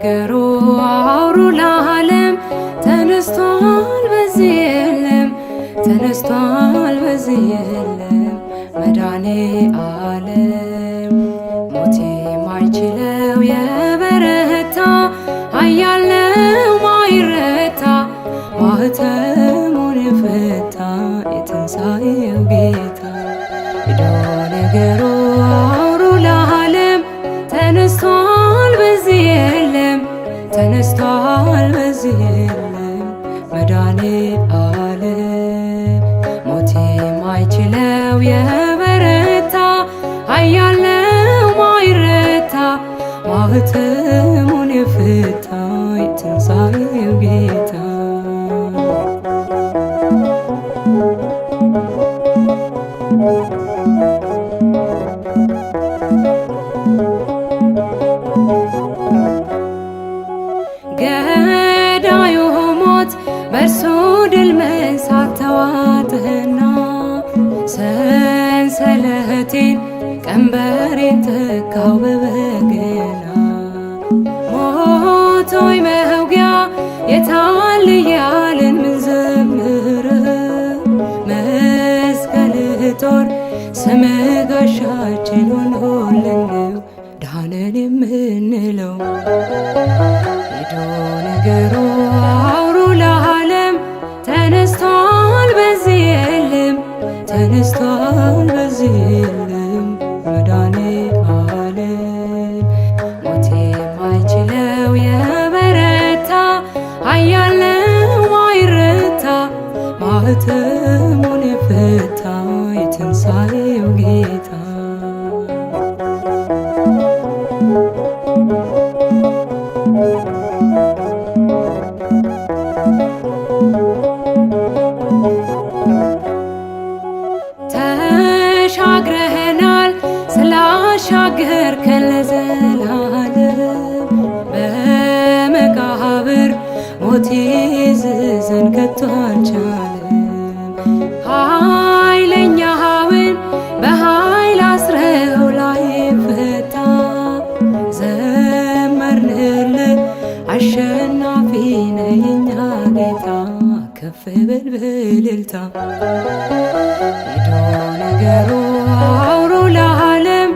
ነገሩ አውሩ ለዓለም ተነስቷል በዚህ የለም፣ ተነስቷል በዚህ የለም መድኃኔ ዓለም። ሞት የማይችለው የበረታ ኃያል ነው ማይረታ ማኅተሙን የፈታ የትንሣኤው ጌታ። ሂዶ ነገሩ አውሩ ለዓለም ተነስቷል በዚህ የለም፣ ተነስቷል በዚህ የለም መድኃኔ ዓለም። ሞት የማይችለው የበረታ ኃያል ነው ማይረታ ማኅተሙን የፈታ የትንሣኤው ጌታ። ገዳዩ ሞት በእርሱ ድል መንሳት ተዋጥህና ሰንሰለቴን ቀንበሬን ተካው በበገና። ሞት ሆይ መውጊያ የታል እያልን ምንዘምር መስቀልህ ጦር ስምህ ጋሻችን ሆኖልን ነው ዳንን የምንለው። ሂዶ ነገሩ አውሩ ለዓለም ተነስቷል በዚህ የለም፣ ተነስቷል በዚህ የለም መድኃኔ ዓለም። ሞት የማይችለው የበረታ ኃያል ነው ማይረታ ማኅተሙን የፈታ የትንሣኤው ጌታ። ተሻግረህናል ስላሻገርከን ለዘላለም በመቃብር ሞት ይዝዘን ከቶ አልቻለም። ኃይለኛውን በኃይል አስረው ላይፈታ ዘመርንልህ አሸናፊ ነህ የኛ ጌታ ከፍ በል በእልልታ። ሂዶ ነገሩ አውሩ ለዓለም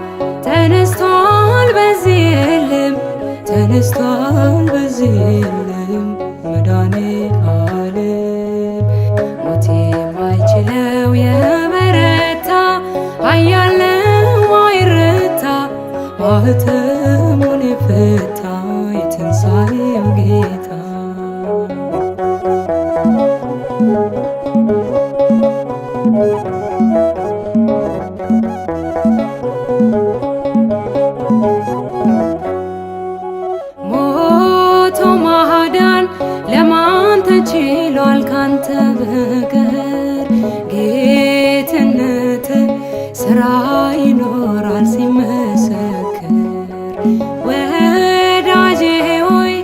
ተነስቷል በዚህ የለም፣ ተነስቷል በዚህ የለም መድኃኔ ዓለም። ሞት የማይችለው የበረታ ኃያል ነው ማይረታ ማኅተሙን የፈታ የትንሣኤው ጌታ። ሞቶ ማዳን ለማን ተችሏል ካንተ በቀር? ጌትነት ስራ ይኖራል ሲመሰክር። ወዳጄ ሆይ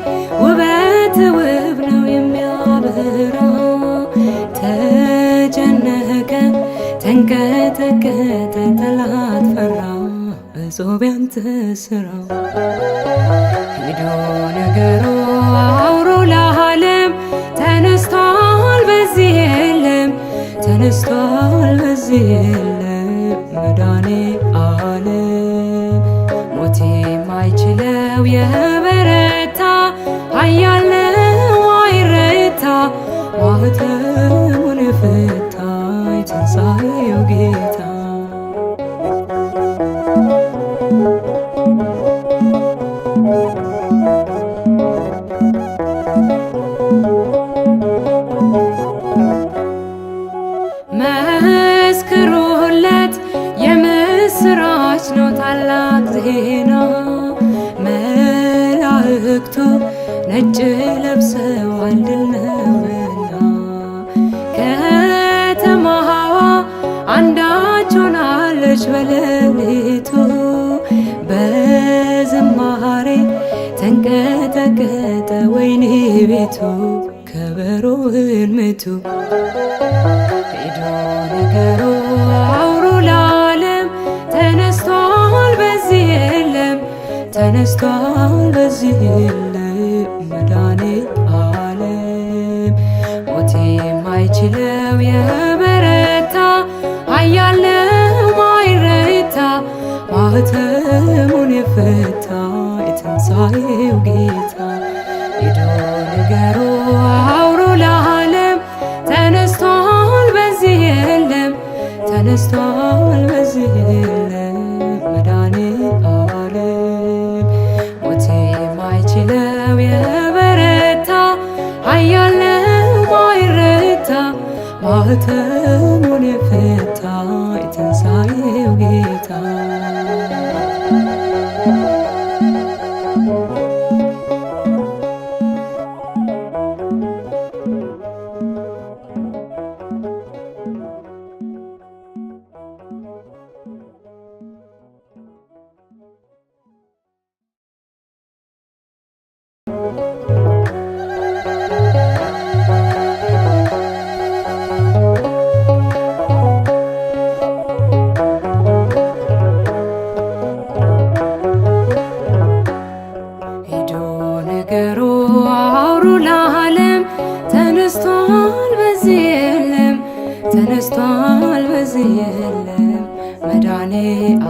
ውበት ውብ ነው የሚያበራ ተጨነቀ ተንቀጠቀጠ ጠላት ፈራ በጾም ያንተ ስራ። ሂዶ ነገሩ አውሩ ለዓለም ተነስቷል በዚህ የለም፣ ተነስቷል በዚህ የለም መድኃኔ ዓለም። ሞት የማይችለው የበረታ ኃያል ነው ማይረታ ማኅተሙን የፈታ የትንሣኤው ጌታ። መስክሩለት የምስራች ነው ታላቅ ዜና መላእክቱ ነጭ ለብሰዋል ድል ነውና። ከተማዋ አንዳች ሆናለች በሌሊቱ በዝማሬ ተንቀጠቀጠ ወይኒ ቤቱ ከበሮውን ምቱ። ሂዶ ነገሩ አውሩ ለዓለም ተነስቷል በዚህ የለም፣ ተነስቷል በዚህ የለም። መድኃኔ ዓለም ሞት የማይችለው የበረታ ኃያል ነው ማይረታ ማኅተሙን የፈታ የትንሣኤው ጌታ ሂዱ ንገሩ አውሩ ለዓለም ተነስቷል በዚህ የለም ተነስቷል በዚህ የለም መድኃኔ ዓለም ሞት የማይችለው የበረታ ኃያል ነው ማይረታ ማኅተሙን የፈታ የትንሣኤው ጌታ። ሂዱ ንገሩ አውሩ ለዓለም ተነስቷል በዚህ የለም ተነስቷል በዚህ የለም መድኃኔ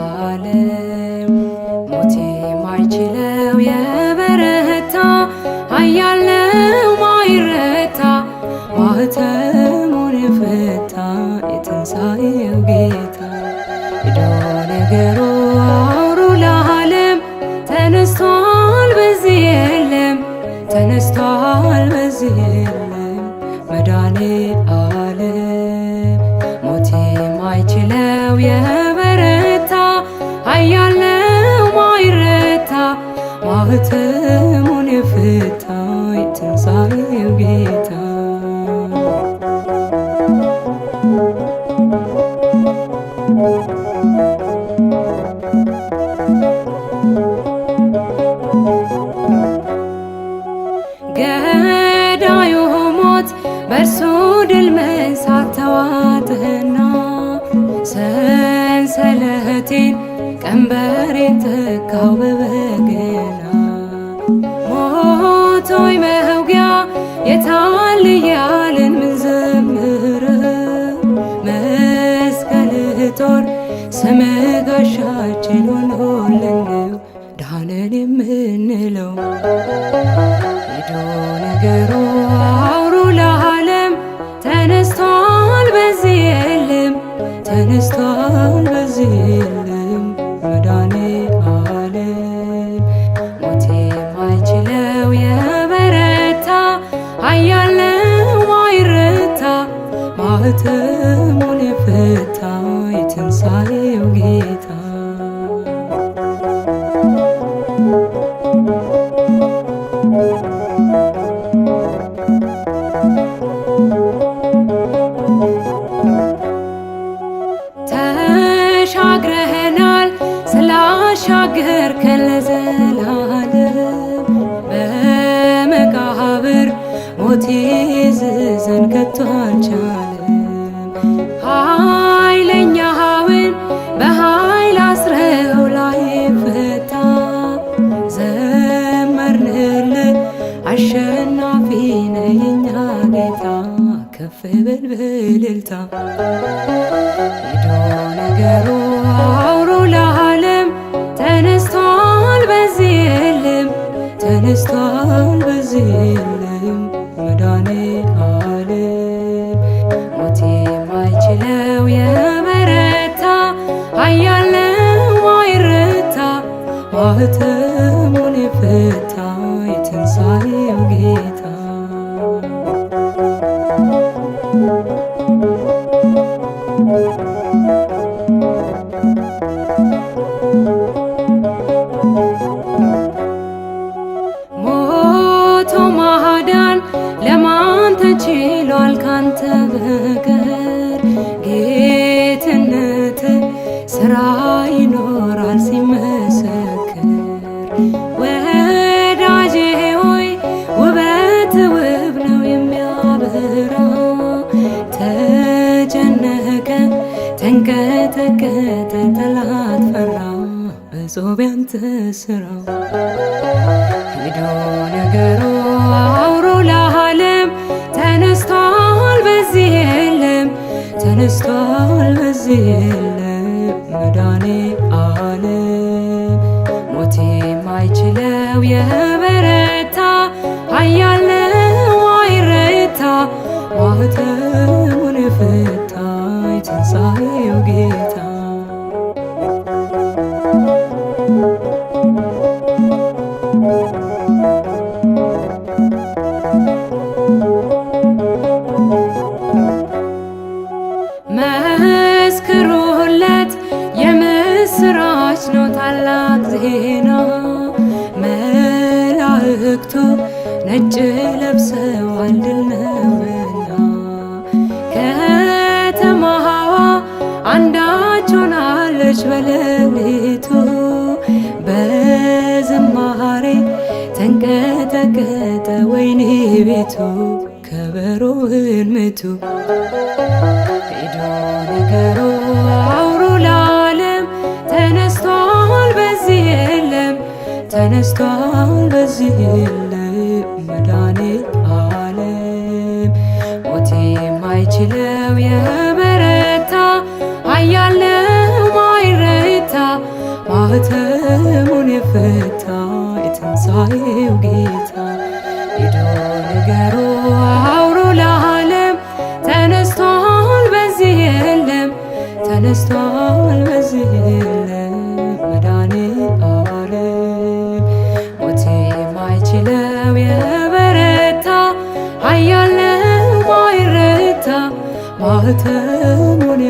ዓለም ሞት የማይችለው የበረታ ኃያል ነው ማይረታ ማኅተሙን የፈታ የትንሣኤው ጌታ ሂዱ ንገሩ አውሩ ለዓለም ተነስቷል በዚህ የለም ተነስቷል በዚህ የለም መድኃኔ ዓለም ሞት የማይችለው የበረታ ኃያል ነው ማይረታ ማኅተሙን የፈታ የትንሣኤው ጌታ። ገዳዩ ሞት በእርሱ ድል መንሳት ተዋጥህና ሰንሰለቴን ቀንበሬን ተካው በበገና ሞት ሆይ መውጊያ የታል እያልን ምንዘምረው መስቀልህ ጦር ስምህ ጋሻችን ሆኖልን ነው ዳንን የምንለው። ሂዱ ንገሩ አውሩ ለዓለም ተነስቷል በዚህ የለም ተነስቷል በዚህ የለም መድኃኔ ዓለም ሞት የማይችለው የበረታ ኃያል ነው ማይረታ ማኅተሙን የፈታ የትንሣኤው ጌታ። ተሻግረህናል ስላሻገርከን ለዘላለም በመቃብር ሞት ይዝዘን ከቶ አልቻለም። ኃይለኛውን በኃይል አስረው ላይፈታ ዘመርንልህ አሸናፊ ነህ የኛ ጌታ ከፍ በል በእልልታ። ሂዱ ንገሩ አውሩ ለዓለም ተነስቷል በዚህ የለም ተነስቷል በዚህ የለም መድኃኔ ዓለም ሞት የማይችለው የበረታ ኃያል ነው ማይረታ ማኅተሙን የፈታ የትንሣኤው ጌታ። ሞቶ ማዳን ለማን ተችሏል ካንተ በቀር? ጌትነት ስራ ይኖራል ሲመሰክር። ወዳጄ ሆይ ውበት ውብ ነው የሚያበራ ተጨነቀ ተንቀጠቀጠ ጠላት ፈራ በጾም ያንተ ስራ። ሂዱ ንገሩ የለም መድኃኔዓለም። ሞት የማይችለው የበረታ ኃያል ነው አይረታ፣ ማኅተሙን የፈታ የትንሣኤው ጌታ። መስክሩለት የምስራች ነው ታላቅ ዜና፣ መላእክቱ ነጭ ለብሰዋል ድል ነውና። ከተማዋ አንዳች ሆናለች በሌሊቱ፣ በዝማሬ ተንቀጠቀጠ ወይኒ ቤቱ፣ ከበሮን ምቱ። ሄዶ ነገሩ አውሩ ለዓለም፣ ተነስቷል በዚህ የለም፣ ተነስቷል በዚህ የለም መድኃኔዓለም። ሞት የማይችለው የበረታ ኃያል ነው ማይረታ፣ ማኅተሙን የፈታ የትንሣኤው ጌታ። ሄዶ ነገሩ አውሩ ለዓለም፣ ተነስቷል በዚህ የለም፣ ተነስቷል በዚህ የለም መድኃኔዓለም። ሞት የማይችለው የበረታ ኃያል ነው ማይረታ፣ ማኅተሙን